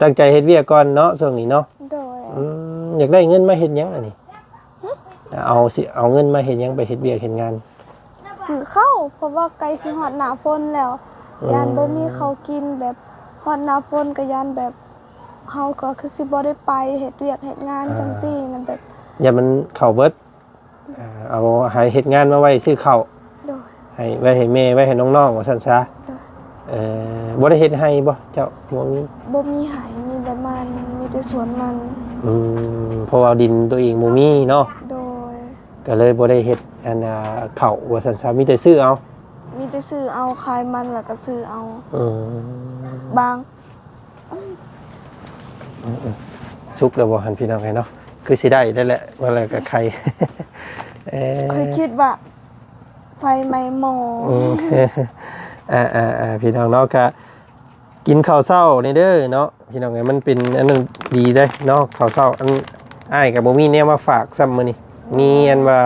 ຕັ້ງໃຈເຮັດວຽກກ່ອນເນາະ ຊ່ວງນີ້ເນາະ. ໂດຍ. ອືມ ຢາກໄດ້ເງິນມາເຮັດຫຍັງອັນນີ້? ຫຶ? ເອົາ ຊິເອົາເງິນມາເຮັດຫຍັງ ໄປເຮັດວຽກເຮັດງານ? ຊື້ເຂົ້າ ເພາະວ່າໃກ້ຊິຮອດໜ້າຝົນແລ້ວ. ອືມ. ຢ້ານບໍ່ມີເຂົ້າກິນ ແບບຮອດໜ້າຝົນກະຢ້ານແບບ ເຮົາກະຄືຊິບໍ່ໄດ້ໄປເຮັດວຽກເຮັດງານ ອ່າ ຈັ່ງຊີ້ນະ ແບບ ຢ້ານມັນເຂົ້າເບິດ. ອ່າ ເອົາໃຫ້ເຮັດງານມາໄວ້ຊື້ເຂົ້າ. ໂດຍ. ໃຫ້ ໄວ້ໃຫ້ແມ່ ໄວ້ໃຫ້ນ້ອງໆ ວ່າຊັ້ນຊະ. ໂດຍ. ເອີ ບໍ່ໄດ້ເຮັດໄຮ່ບໍ່ເຈົ້າ? ບໍ່ມີ ບໍ່ມີໄຮ່ ມີແຕ່ມັນ ມີແຕ່ສວນມັນ. ອືມ ເພາະວ່າດິນໂຕເອງບໍ່ມີເນາະ. ໂດຍ. ກະເລີຍບໍ່ໄດ້ເຮັດ ອັນ ອ່າ ເຂົ້າວ່າຊັ້ນຊະ ມີແຕ່ຊື້ເອົາ. ມີແຕ່ຊື້ເອົາ ຂາຍມັນແລ້ວກະຊື້ເອົາ. ອືມ. ບາງ ອືມໆ ສຸກແລ້ວບໍ່ຫັ້ນ ພີ່ນ້ອງເອີຍເນາະ? ຄືຊິໄດ້ແລ້ວແຫຼະ ວ່າແລ້ວກະໄຄ. ເອີ ຂ້ອຍຄິດວ່າໄຟໄໝ້ໝໍ້. ອືມ ອ່າໆໆ ພີ່ນ້ອງເນາະ ກະກິນເຂົ້າເຊົ້ານີ້ເດີເນາະ ພີ່ນ້ອງເອີຍ ມັນເປັນອັນໜຶ່ງດີເດ້ເນາະ ເຂົ້າເຊົ້າ. ອັນ ອ້າຍກະບໍ່ມີແນວມາຝາກຊ້ຳມື້ນີ້ ມີອັນວ່າ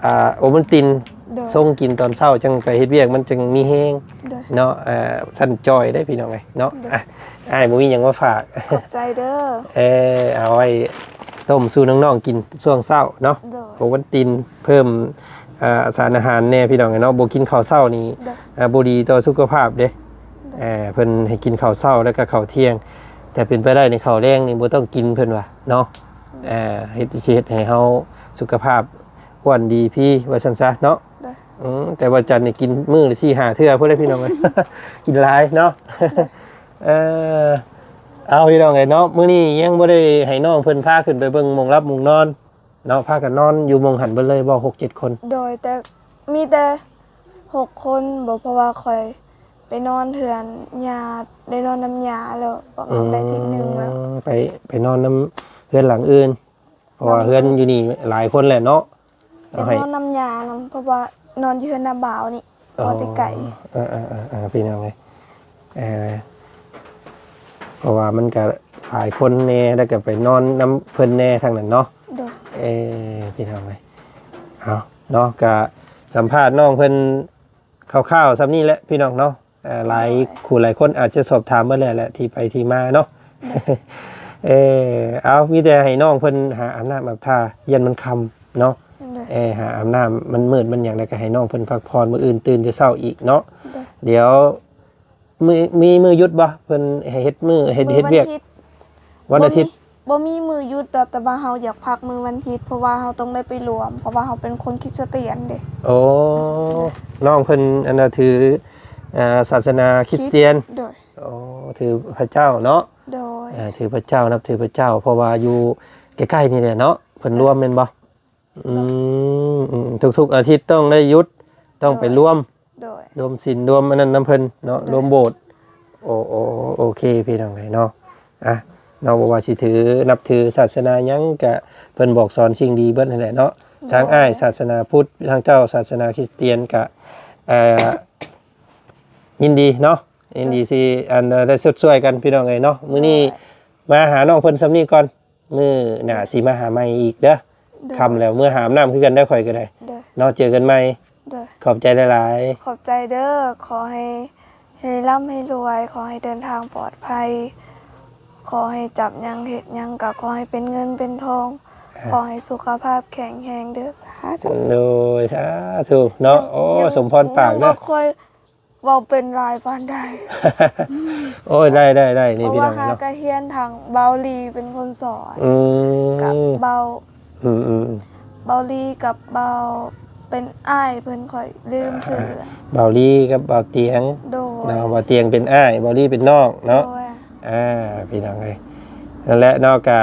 ອ່າ ໂອວັນຕິນ ໂດຍ ຊົງກິນຕອນເຊົ້າ ຈັ່ງໄປເຮັດວຽກມັນຈັ່ງມີແຮງ. ໂດຍ. ເນາະ ອ່າ ຊັ້ນຈ່ອຍເດ້ພີ່ນ້ອງເອີຍເນາະ. ໂດຍ. ອ່ະ ອ້າຍບໍ່ມີຫຍັງມາຝາກ. ຂອບໃຈເດີ. ເອີ ເອົາໄວ້ຕົ້ມສູ່ນ້ອງໆກິນຊ່ວງເຊົ້າເນາະ. ໂດຍ. ໂອວັນຕິນເພີ່ມ ອ່າ ສານອາຫານແດ່ພີ່ນ້ອງເອີຍເນາະ. ບໍ່ກິນເຂົ້າເຊົ້ານີ້ ໂດຍ ອ່າ ບໍ່ດີຕໍ່ສຸຂະພາບເດ້. ໂດຍ. ເອີ ເພິ່ນໃຫ້ກິນເຂົ້າເຊົ້າ ແລ້ວກະເຂົ້າທ່ຽງ ແຕ່ເປັນໄປໄດ້ໃນເຂົ້າແລງນີ້ບໍ່ຕ້ອງກິນເພິ່ນວ່າເນາະ. ໂດຍ. ເອີ ເຮັດ ຊິເຮັດໃຫ້ເຮົາສຸຂະພາບ ອ້ວນດີພີວ່າຊັ້ນຊະເນາະ. ໂດຍ. ອືມ ແຕ່ວ່າຈັນນີ້ກິນມື້ລະສີ່ຫ້າເທື່ອພຸ້ນແຫຼະພີ່ນ້ອງເອີຍ ກິນຫຼາຍເນາະ. ໂດຍ. ເອີ ເອົາ ພີ່ນ້ອງເອີຍເນາະ ມື້ນີ້ຍັງບໍ່ໄດ້ໃຫ້ນ້ອງເພິ່ນພາຂຶ້ນໄປເບິ່ງໝ່ອງຫຼັບໝ່ອງນອນເນາະ ພາກັນນອນຢູ່ໝ່ອງຫັ້ນເບິດເລີຍບໍ່ ຫົກເຈັດຄົນ? ໂດຍ ແຕ່ມີແຕ່ຫົກຄົນບໍ່ ເພາະວ່າຂ້ອຍໄປນອນເຮືອນຍ່າ ໄດ້ນອນນຳຍ່າແລ້ວ ປະມານໄດ້ທິດໜຶ່ງແລ້ວ. ອືມ ໄປ ໄປນອນນຳເຮືອນຫຼັງອື່ນ. ເພາະວ່າເຮືອນຢູ່ນີ້ຫຼາຍຄົນແຫຼະເນາະ. ເອົາໃຫ້ນອນນຳຍ່ານຳ ເພາະວ່ານອນຢູ່ເຮືອນນ້າບ່າວນີ້. ພໍໄດ້ໄກ. ເອີໆໆໆ ພີ່ນ້ອງເອີຍ ເອີ ເພາະວ່າມັນກະຫຼາຍຄົນແດ່ ແລ້ວກະໄປນອນນຳເພິ່ນແດ່ທາງນັ້ນເນາະ. ໂດຍ. ເອີ ພີ່ນ້ອງເອີຍ ເອົາເນາະ ກະສຳພາດນ້ອງເພິ່ນຄ່າວໆສ່ຳນີ້ແຫຼະ ພີ່ນ້ອງເນາະ. ເອີ ຫຼາຍ ໂດຍ ຜູ້ຫຼາຍຄົນອາດຈະສອບຖາມເບິດແລ້ວແຫຼະ ທີ່ໄປທີ່ມາເນາະ. ໂດຍ. ເອີ ເອົາ ມີແຕ່ໃຫ້ນ້ອງເພິ່ນຫາອາບນ້ຳອາບທ່າ ຢ້ານມັນຄ່ຳເນາະ. ໂດຍ. ເອີ ຫາອາບນ້ຳ ມັນມືດມັນຫຍັງ ແລ້ວກໍໃຫ້ນ້ອງເພິ່ນພັກຜ່ອນ ມື້ອື່ນຕື່ນແຕ່ເຊົ້າອີກເນາະ. ໂດຍ. ດຽວ ມີ ມີມື້ຢຸດບໍ່? ເພິ່ນໃຫ້ເຮັດມື້ ເຮັດ ເຮັດວຽກ ວັນອາທິດ ວັນອາທິດ. ບໍ່ມີມື້ຢຸດດອກ ແຕ່ວ່າເຮົາຢາກພັກມື້ວັນທິດ ເພາະວ່າເຮົາຕ້ອງໄດ້ໄປລວມ ເພາະວ່າເຮົາເປັນຄົນຄຣິສຕຽນເດ້. ໂອ້ ນ້ອງເພິ່ນອັນນ່າຖື ເອີ ສາສະໜາຄຣິສຕຽນ. ໂດຍ. ໂອ້ ຖືພະເຈົ້າເນາະ. ໂດຍ. ເອີ ຖືພະເຈົ້າ ນັບຖືພະເຈົ້າ ເພາະວ່າຢູ່ໃກ້ໆນີ້ແຫຼະເນາະ ເພິ່ນລວມແມ່ນບໍ່? ອືມ ອືມ ທຸກໆອາທິດຕ້ອງໄດ້ຢຸດ ຕ້ອງໄປລວມ. ໂດຍ. ລວມສິນລວມອັນນັ້ນນຳເພິ່ນເນາະ. ໂດຍ. ລວມໂບດ. ໂອ ໂອ ໂອເຄ ພີ່ນ້ອງເອີຍເນາະ. ອ່ະ ເນາະ ບໍ່ວ່າຊິຖື ນັບຖືສາສະໜາຫຍັງກະ ເພິ່ນບອກສອນສິ່ງດີເບິດຫັ້ນແຫຼະເນາະ. ໂດຍ. ທາງອ້າຍສາສະໜາພຸດ ທາງເຈົ້າສາສະໜາຄຣິສຕຽນກະ ເອີ ຍິນດີເນາະ ຍິນດີຊິ ໂດຍ ອັນ ໄດ້ຊົດຊ່ວຍກັນ ພີ່ນ້ອງເອີຍເນາະ. ມື້ນີ້ ໂດຍ ມາຫານ້ອງເພິ່ນສ່ຳນີ້ກ່ອນ ມື້ໜ້າ ໂດຍ ຊິມາຫາໃໝ່ອີກເດີ. ໂດຍ. ຄ່ຳແລ້ວ ເມືອຫາອາບນ້ຳຄືກັນເດີ ຂ້ອຍກໍໄດ້. ໂດຍ. ເນາະ ເຈີກັນໃໝ່. ໂດຍ. ຂອບໃຈຫຼາຍໆ. ຂອບໃຈເດີ. ຂໍໃຫ້ ໃຫ້ລ່ຳໃຫ້ລວຍ ຂໍໃຫ້ເດີນທາງປອດໄພ ຂໍໃຫ້ຈັບຫຍັງເຮັດຫຍັງກໍຂໍໃຫ້ເປັນເງິນເປັນທອງ. ອ່າ. ຂໍໃຫ້ສຸຂະພາບແຂງແຮງເດີ. ສາທຸ. ໂດຍ ສາທຸເນາະ. ໂອ້ ສົມພອນປາກເດີ. ບໍ່ຄ່ອຍ ເວົ້າເປັນຫຼາຍປານໃດ. ໂອ້ຍ ໄດ້ໆໆ ນີ້ ເພາະວ່າ ພີ່ນ້ອງເນາະ ຫາກະຮຽນທາງເບົາລີເປັນຄົນສອນ. ອືມ. ກັບເບົາ ອືມໆໆ ເບົາລີກັບເບົາ ເປັນອ້າຍເພິ່ນ ຂ້ອຍລືມຊື່. ອ່າ ເບົາລີກັບເບົາຕຽງ. ໂດຍ. ເນາະ ເບົາຕຽງເປັນອ້າຍ ເບົາລີເປັນນ້ອງເນາະ. ໂດຍ. ອ່າ ພີ່ນ້ອງເອີຍ ນັ້ນແຫຼະເນາະ ກະ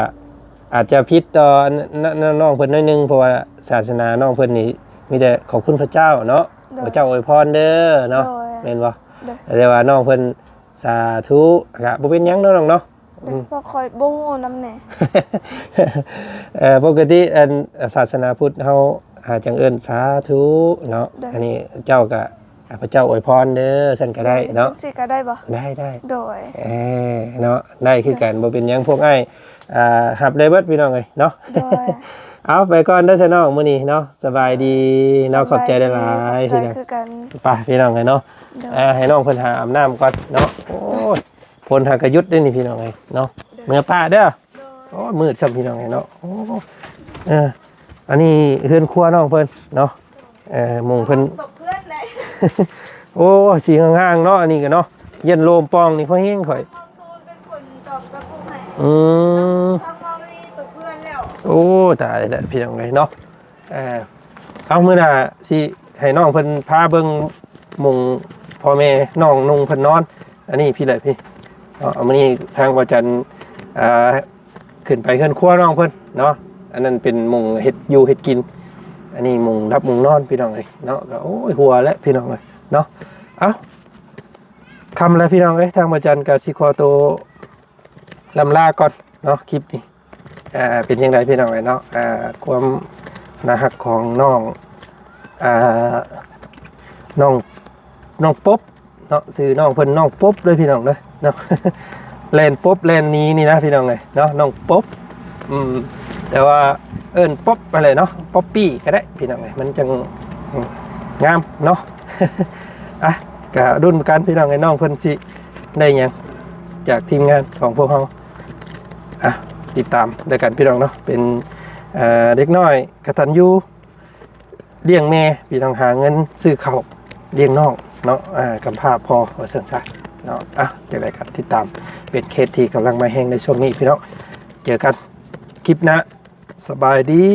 ອາດຈະຜິດຕໍ່ ນ- ນ- ນ້ອງເພິ່ນໜ້ອຍໜຶ່ງ ເພາະວ່າສາສະໜານ້ອງເພິ່ນນີ້ມີແຕ່ຂອບຄຸນພະເຈົ້າເນາະ. ໂດຍ. ພະເຈົ້າອວຍພອນເດີເນາະ. ໂດຍ. ແມ່ນບໍ່? ໂດຍ. ແຕ່ວ່ານ້ອງເພິ່ນ ສາທຸ ກະບໍ່ເປັນຫຍັງເນາະ ນ້ອງເນາະ. ໂດຍ. ອືມ ເພາະຂ້ອຍບໍ່ຮູ້ນຳແດ່. ເອີ ປົກກະຕິ ອັນ ສາສະໜາພຸດເຮົາ ຫາ ຈັ່ງເອີ້ນສາທຸເນາະ. ໂດຍ. ອັນນີ້ເຈົ້າກະ ອ່າ ພະເຈົ້າອວຍພອນເດີ ຊັ້ນກໍໄດ້ເນາະ. ໂດຍ ຈັ່ງຊີ້ກໍໄດ້ບໍ່? ໄດ້ ໄດ້. ໂດຍ. ເອີ ເນາະ ໄດ້ຄືກັນ. ໂດຍ. ບໍ່ເປັນຫຍັງ ພວກອ້າຍ ອ່າ ຮັບໄດ້ເບິດ ພີ່ນ້ອງເອີຍເນາະ. ໂດຍ. ເອົາ ໄປກ່ອນເດີຊະນ້ອງ ມື້ນີ້ເນາະ. ສະບາຍດີເນາະ. ສະບາຍດີ. ຂອບໃຈຫຼາຍໆ ຂອບໃຈຄືກັນ. ໄປ ພີ່ນ້ອງເອີຍເນາະ. ໂດຍ. ອ່າ ໃຫ້ນ້ອງເພິ່ນຫາອາບນ້ຳກ່ອນເນາະ. ໂອ້ຍ ໂດຍ ຝົນຫາກະຢຸດເດ້ນີ້ ພີ່ນ້ອງເອີຍເນາະ. ໂດຍ. ເມືອປ້າເດີ. ໂດຍ. ໂອ້ຍ ມືດຊ້ຳ ພີ່ນ້ອງເອີຍເນາະ. ໂອ້ ເອີ ອັນນີ້ເຮືອນຄົວນ້ອງເພິ່ນເນາະ. ເອີ ມຸງເພິ່ນ ຕົກເພື່ອນໄດ້. ໂອ້ ສີຫ້າງໆເນາະ ອັນນີ້ກໍເນາະ. ຢ້ານລົມປ່ອງນີ້ພໍແຮງຂ້ອຍ. ອືມ. ໂອ້ ຕາຍແລ້ວ ພີ່ນ້ອງເອີຍເນາະ. ເອີ ເອົາ ມື້ໜ້າຊິໃຫ້ນ້ອງເພິ່ນພາເບິ່ງມຸງພໍ່ແມ່ນ້ອງນຸ່ງເພິ່ນນອນ. ອັນນີ້ ພີ່ແຫຼະ ພີ່ເນາະ. ມື້ນີ້ທາງບ່າວຈັນ ອ່າ ຂຶ້ນໄປເຮືອນຄົວນ້ອງເພິ່ນເນາະ. ອັນນັ້ນເປັນມຸງເຮັດຢູ່ເຮັດກິນ ອັນນີ້ມຸງດັບມຸງນອນ ພີ່ນ້ອງເອີຍເນາະ. ກໍ ໂອ້ຍ ຫົວແຫຼະ ພີ່ນ້ອງເອີຍເນາະ. ເອົ້າ ຄ່ຳແລ້ວ ພີ່ນ້ອງເອີຍ ທາງບ່າວຈັນກໍຊິຂໍໂຕລ່ຳລາກ່ອນເນາະ ຄລິບນີ້. ອ່າ ເປັນຈັ່ງໃດ ພີ່ນ້ອງເອີຍເນາະ ອ່າ ຄວາມໜ້າຮັກຂອງນ້ອງ ອ່າ ນ້ອງ ນ້ອງປົບ ເນາະ ຊື່ນ້ອງເພິ່ນນ້ອງປົບເດີ ພີ່ນ້ອງເດີເນາະ. ແລ່ນປົບແລ່ນໜີນີ້ນະ ພີ່ນ້ອງເອີຍເນາະ ນ້ອງປົບ. ອືມ ແຕ່ວ່າເອີ້ນປົບຫັ້ນແຫຼະເນາະ ປັອບປີ້ກໍໄດ້ ພີ່ນ້ອງເອີຍ ມັນຈັ່ງ ອືມ ງາມເນາະ. ອ່ະ ກະລຸ້ນກັນ ພີ່ນ້ອງເອີຍ ນ້ອງເພິ່ນຊິໄດ້ຫຍັງຈາກທີມງານຂອງພວກເຮົາ. ອ່ະ ຕິດຕາມດ້ວຍກັນ ພີ່ນ້ອງເນາະ. ເປັນ ເອີ ເດັກນ້ອຍກະຕັນຍູ ລ້ຽງແມ່ ພີ່ນ້ອງ ຫາເງິນຊື້ເຂົ້າລ້ຽງນ້ອງເນາະ ອ່າ ກຳພ້າພໍ່ ວ່າຊັ້ນຊະເນາະ. ອ່ະ ຈັ່ງໃດກໍຕິດຕາມ ເປັນເຄສທີ່ກຳລັງມາແຮງໃນຊ່ວງນີ້ ພີ່ນ້ອງ. ເຈີກັນຄລິບໜ້າ ສະບາຍດີ.